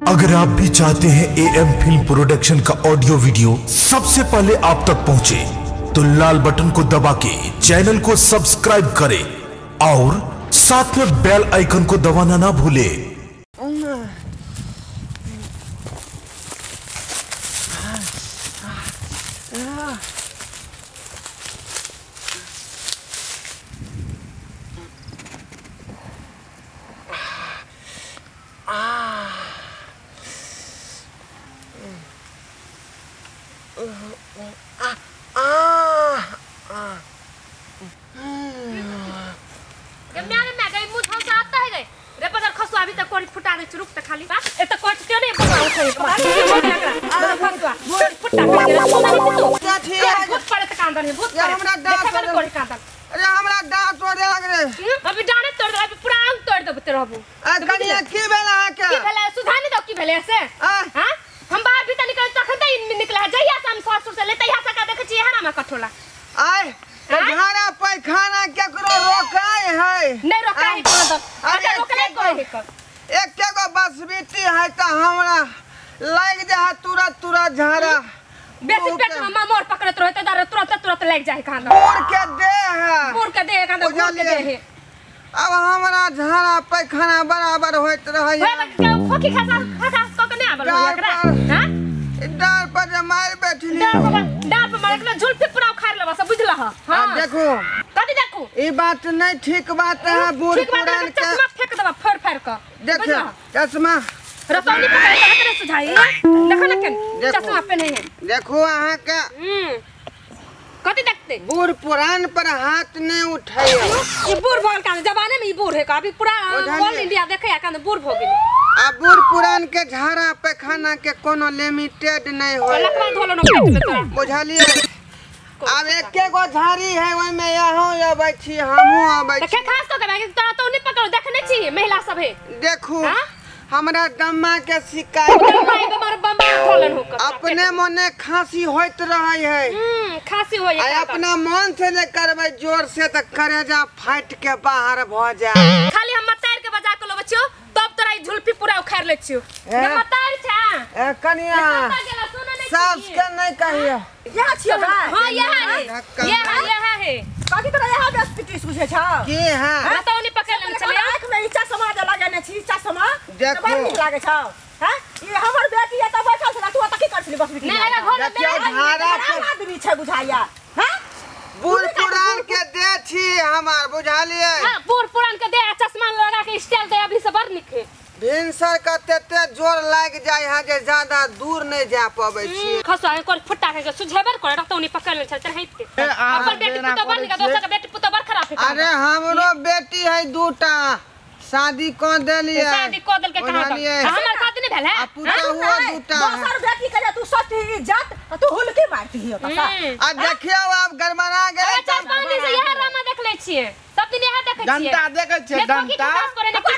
अगर आप भी चाहते हैं एएम फिल्म प्रोडक्शन का ऑडियो वीडियो सबसे पहले आप तक पहुंचे, तो लाल बटन को दबा के चैनल को सब्सक्राइब करें और साथ में बेल आइकन को दबाना ना भूलें। अब हमरा झाड़ा पैखाना बराबर होइत रहै। डार पर मार बैठली, डार पर मार के झुलफी पूरा उखाड़ लेबा सब, बुझला ह। हां देखो कथि देखो, ई बात नहीं ठीक बात है। बूढ़ पुरान के चश्मा फेंक देबा फोड़ फाड़ के। देखो चश्मा रतौनी पकड़ के हाथ रे सुझाई, देखो न केन चश्मा पहने है। देखो अहाँ के कथि देखते, बूढ़ पुरान पर हाथ नहीं उठाए। ई बूढ़ भगल कान जमाने में ई बूढ़ है का, अभी पूरा ऑल इंडिया देखे कान बूढ़ भ गेल। आ बूढ़ पुरान के झाड़ा पैखाना के कोनो लिमिटेड नहीं होय। लकवा धोलो न पेट में तोरा, बुझलिए। अब एके गो झाड़ी है, ओय में यहों अबै छी हमहूँ अबै छी। देखे खास क के तोरा तो नहीं पकड़ो, देखने छी महिला सब है। देखू हमरा दम्मा के शिकायत, अपने मने खांसी होइत रहे है। खांसी होय है, अपना मन से ने करबै जोर से त करेजा फाट के बाहर भ जाए। खाली हम मतार के बजा के लोबै छियो तब तोरा ई झुलफी पूरा उखाड़ लै छियो। ने मतार छा ए कनिया सास के नहीं कहियो। यहाँ छियो भाई। हां यहाँ है, यहाँ यहाँ है। काकी तोरा यहाँ बेस पिटिस बुझे छौ की? हां रतौनी पकड़ लेने छलियै, आंख में ई चश्मा जे लगेने छी, चश्मा देखो बड़ नीक लागे छौ। हां ई हमर बेटी एत बैठल छला, तू ओत की कर छली? बस बिटी नहीं घर में झाड़ा आदमी छै बुझाइया। हां बूढ़ पुरान के दे छी हमार, बुझालिए। हां बूढ़ पुरान के दे, चश्मा लगा के स्टाइल दे अभी से बड़ नीक है। भिनसर के तेते जोर लाग जाय है जे ज्यादा दूर नहीं जा पाबै छी। खसो कर फुट्टा के सुझेबर कर रतौनी पकड़ ले छल चढ़ैते अपन बेटी पुतो बड़ नीक, दोसर के बेटी पुतो बड़ खराब है। अरे हमरो बेटी है दूटा, शादी क देलिए। शादी क देल के कहां हमर शादी नहीं भेल है? आ पुतो हुआ दूटा। दोसर बेटी के जे तू सती इज्जत तू हुलकी मारती हो कका। आ देखियो अब गड़बड़ा गेल। 4-5 दिन से यह रामा देख ले छिए, सब दिन यह देखै छिए, डंटा देखै छिए डंटा।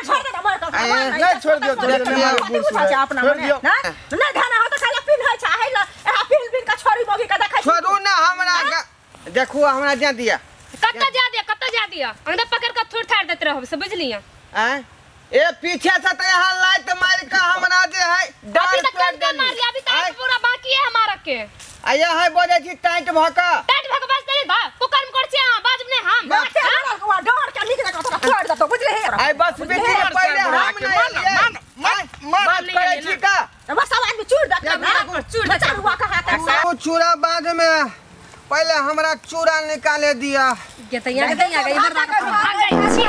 छोड़ दे हमर कका, नहीं छोड़ दियो, छोड़ दियो अपना मने ना ना धाना हो त खाली पिन होय छै है ल, एहा पिन पिन के छोड़ी मगी के देखै छोड़ू ना हमरा। देखू हमरा जा दिया, कत जा दिया, कत जा दिया, अंदर पकड़ के थोड़ थाड़ देत रहब से, बुझलिए। आय ए पीछे से त यहां लाइट मार के हमरा जे है अभी तक कर दे मार लिया, अभी तक पूरा बाकी है हमारा के। आ ये है बोले छी टाइट भ के, टाइट भ के बस दे बा कुकर्म कर छी हां बाजब नै हम डर के निक जका तोरा छोड़ देतो, बुझले हे। आय बस बेटी के पहले हम नहीं मान मान मान करे छी का बस सब आदमी चूर दे, चूर दे हुआ का हाथ ओ चूरा बाद में, पहले हमरा चूरा निकाले दिया। के त यहाँ के यहाँ इधर भाग जाई छी।